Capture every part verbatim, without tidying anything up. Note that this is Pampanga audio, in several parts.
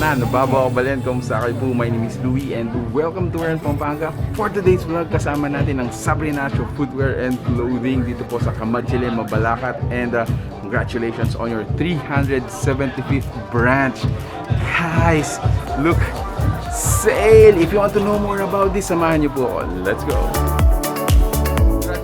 Ano ba, mga kabalen, kumusta kayo po? My name is Louie and welcome to Wherein Pampanga. For today's vlog, kasama natin ang Sabrinacio Footwear and Clothing dito po sa Camaguile, Mabalacat. And uh, congratulations on your three hundred seventy-fifth branch. Guys, look, sale! If you want to know more about this, samahan niyo po ako. Let's go!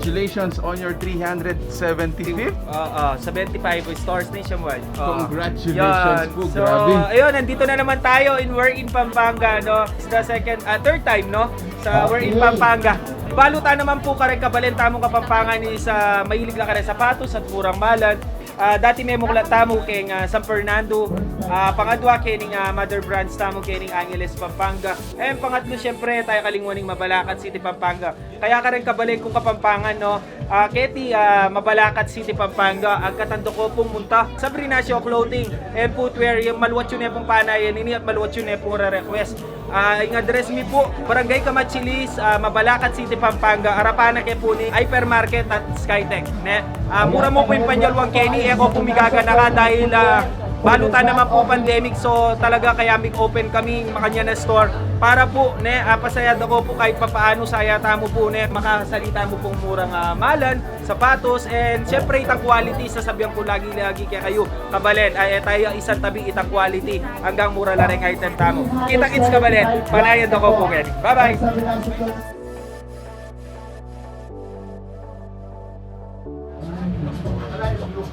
Congratulations on your three hundred seventy-fifth. Oo, seventy-five stores nationwide. Oo. Congratulations po, so, grabe. Ayun, nandito na naman tayo in Wherein Pampanga, no? It's the second, ah, third time, no? Sa Wherein Pampanga. Balu ta naman pu kareng kabalen tamung Kapampangan, is mahilig la kareng sapatos at murang malan. Ah, dati memuklat tamu keng, ah, San Fernando, ah, pangadwa kening, ah, mother branch tamu kening Angeles, Pampanga. And pangatlu, siyempre, e tamu kalingwan ing Mabalacat City, Pampanga. Kaya kareng kabalen kung Kapampangan, no? Ah, keti, ah, Mabalacat City, Pampanga, agkatan da ko pung munta Sabrinacio Clothing and Footwear, ing maluat yu ne pung panayan ini at maluat yu ne pung re-request. Ah, ing address mi pu, Barangay Camaguiles, ah, Mabalacat City, Pampanga, arapan na ke pu ning Hypermarket at Skytech, ne? Ah, mura mu pu ing panyaluan keni, e ko pu migaganaka dahil, ah, balu ta naman pu pandemic, so talaga kaya mig-open kami makanyan a store para pu, ne, ah, pasaya da ko pu kahit papaano saya tamu pu, ne, makasalita mu pung murang, ah, malan, sapatos, and siyempre itang quality, sasabian ku lagi-lagi kekayu, kabalen, ay, e tamu isantabi itang quality, anggang mura la reng item tamu. Kita-kits, kabalen, panayan da ko pu keni. Bye-bye!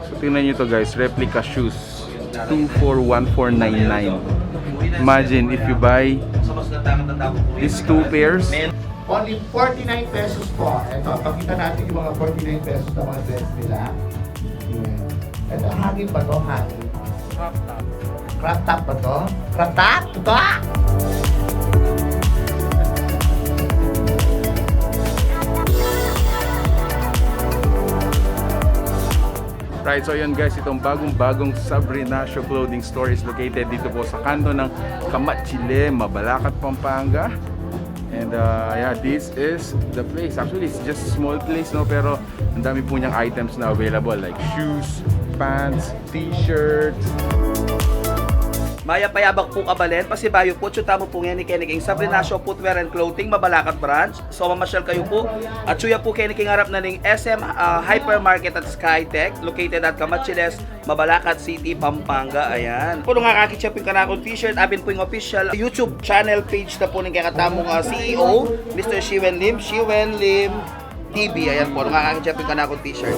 So, tingnan nyo to, guys, replica shoes. Two four one four nine nine. Imagine if you buy these two pairs. Only forty-nine pesos po. Eto, pakita natin yung mga forty-nine pesos na mga dress nila. Ayan. Eto, hangin ba to? Hangin. Crop top. Crop top ba to? Crop top? Ito! Right, so yun guys, itong bagong-bagong Sabrinacio Clothing Store is located dito po sa kanto ng Camaguile, Mabalacat, Pampanga. And uh, yeah, this is the place. Actually, it's just a small place, no? Pero ang dami po niyang items na available, like shoes, pants, t-shirts. Mayap a yabak pu, kabalen, pasibayu pu, atyu tamu pu ngeni keni king Sabrinacio Footwear and Clothing, Mabalacat Branch. So, mamasyal kayu pu. Atyu ya pu keni king arap na ning S M, ah, Hypermarket at Skytech, located at Camaguiles, Mabalacat City, Pampanga. Ayan. Pu, nung akakit yu pu ing kanakung t-shirt, atin pu ing official YouTube channel page na pu ning kekatamung, ah, C E O, Mister Shiwen Lim, Shiwen Lim T V. Ayan pu, nung akakit yu pu ing kanakung t-shirt.